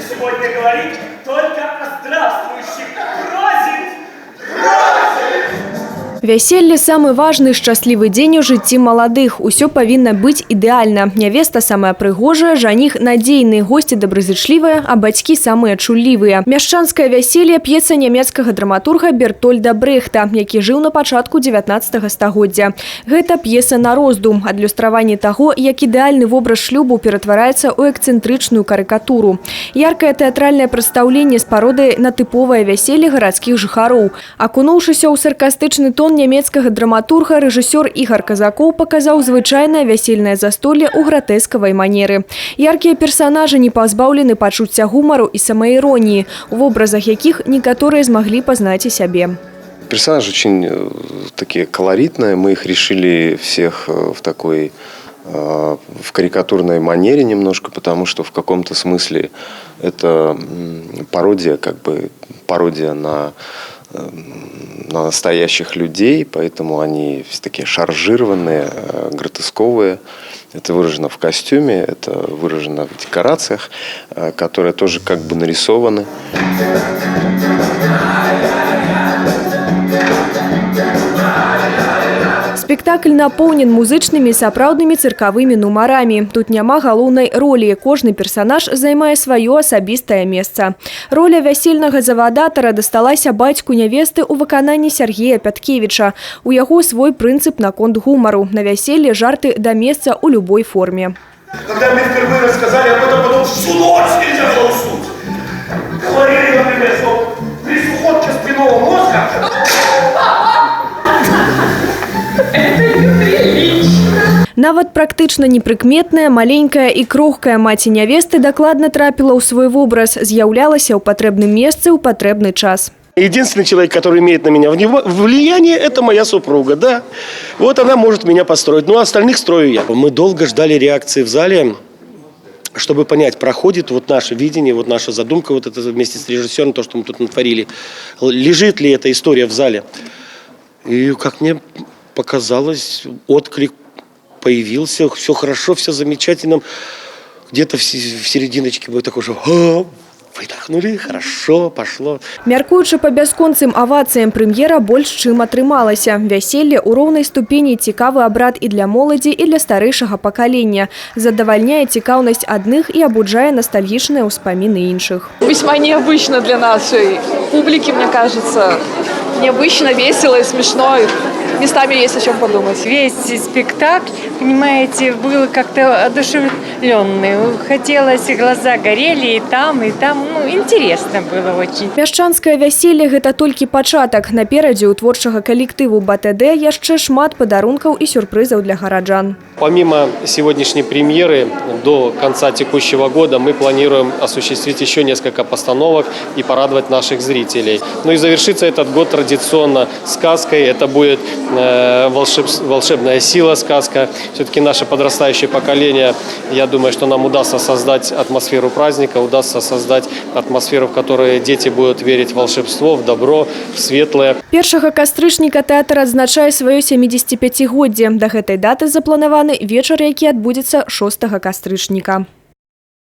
Сегодня говорит только о здравствующих. Просит! Вяселле — самы важны, шчаслівы дзень у жыцці маладых. Усё павінна быць ідэальна. Нявеста самая прыгожая, жаніх надзейны, госці добразычлівыя, а бацькі самыя чуллівыя. «Мяшчанскае вяселле» — п'еса нямецкага драматурга Бертольда Брэхта, які жыў на пачатку 19 стагоддзя. Гэта п'еса на роздум, адлюстраванне таго, як ідэальны вобраз шлюбу ператвараецца ў эксцэнтрычную карыкатуру. Яркае тэатральнае прадстаўленне з пародыяй на тыповае вяселле гарадскіх жыхароў. Акунуўшыся ў саркастычны тон нямецкага драматурга, рэжысёр Ігар Казакоў паказаў звычайнае вясельнае застолле ў гратэскавай манеры. Яркія персанажы не пазбаўлены пачуцця гумару і самаіроніі, у вобразах якіх некаторыя змаглі пазнаць і сябе. Персонажи очень такие колоритные. Мы их решили всех в такой в карикатурной манере немножко, потому что в каком-то смысле это пародия, как бы пародия на настоящих людей, поэтому они все такие шаржированные, гротесковые. Это выражено в костюме, это выражено в декорациях, которые тоже как бы нарисованы. Спектакль напоўнен музычнымі і сапраўднымі цыркавымі нумарамі. Тут няма галоўнай ролі. Кожны персанаж займае сваё асабістае месца. Роля вясельнага завадатара дасталася бацьку нявесты ў выкананні Сяргея Пяткевіча. У яго свой прынцып наконт гумару. На вяселлі жарты да месца ў любой форме. Когда мне впервые рассказали об этом, потом всю ночь нельзя было уснуть. Говорили, например, что при сухотке спинного мозга Это неприлично. Нават практычна непрыкметная, маленькая і крохкая маці нявесты дакладна трапіла ў свой вобраз, з'яўлялася ў патрэбным месцы ў патрэбны час. Единственный человек, который имеет на меня влияние, это моя супруга, да. Вот она может меня построить, ну а остальных строю я. Мы долго ждали реакции в зале, чтобы понять, проходит вот наше видение, вот наша задумка, вот это вместе с режиссером, то, что мы тут натворили, лежит ли эта история в зале. И, как мне показалось, отклик появился, все хорошо, все замечательно. Где-то в серединочке был такой же: «А», выдохнули, хорошо, пошло. Мяркуючы па бясконцым авацыям, прэм'ера больш чым атрымалася. Вяселле ў роўнай ступені цікавы абрад і для моладзі, і для старэйшага пакалення. Задавальняе цікаўнасць адных і абуджае настальгічныя ўспаміны іншых. Весьма необычно для нашей публики, мне кажется. Необычно, весело и смешно. И местами есть о чем подумать. Весь спектакль, понимаете, был как-то одушевленный. Хотелось, и глаза горели и там, и там. Ну, интересно было очень. «Мяшчанскае вяселле» — гэта толькі пачатак. Наперадзе ў творчага калектыву БАТД яшчэ шмат падарункаў і сюрпрызаў для гараджан. Помимо сегодняшней премьеры, до конца текущего года мы планируем осуществить еще несколько постановок и порадовать наших зрителей. Ну и завершится этот год традиционно сказкой. Это будет «Волшебная сила» сказка. Все-таки наше подрастающее поколение, я думаю, что нам удастся создать атмосферу праздника, удастся создать атмосферу, в которой дети будут верить в волшебство, в добро, в светлое. 1 кастрычніка тэатр адзначае сваё 75-годдзе. Да гэтай даты запланаваны вечар, які адбудзецца 6 кастрычніка.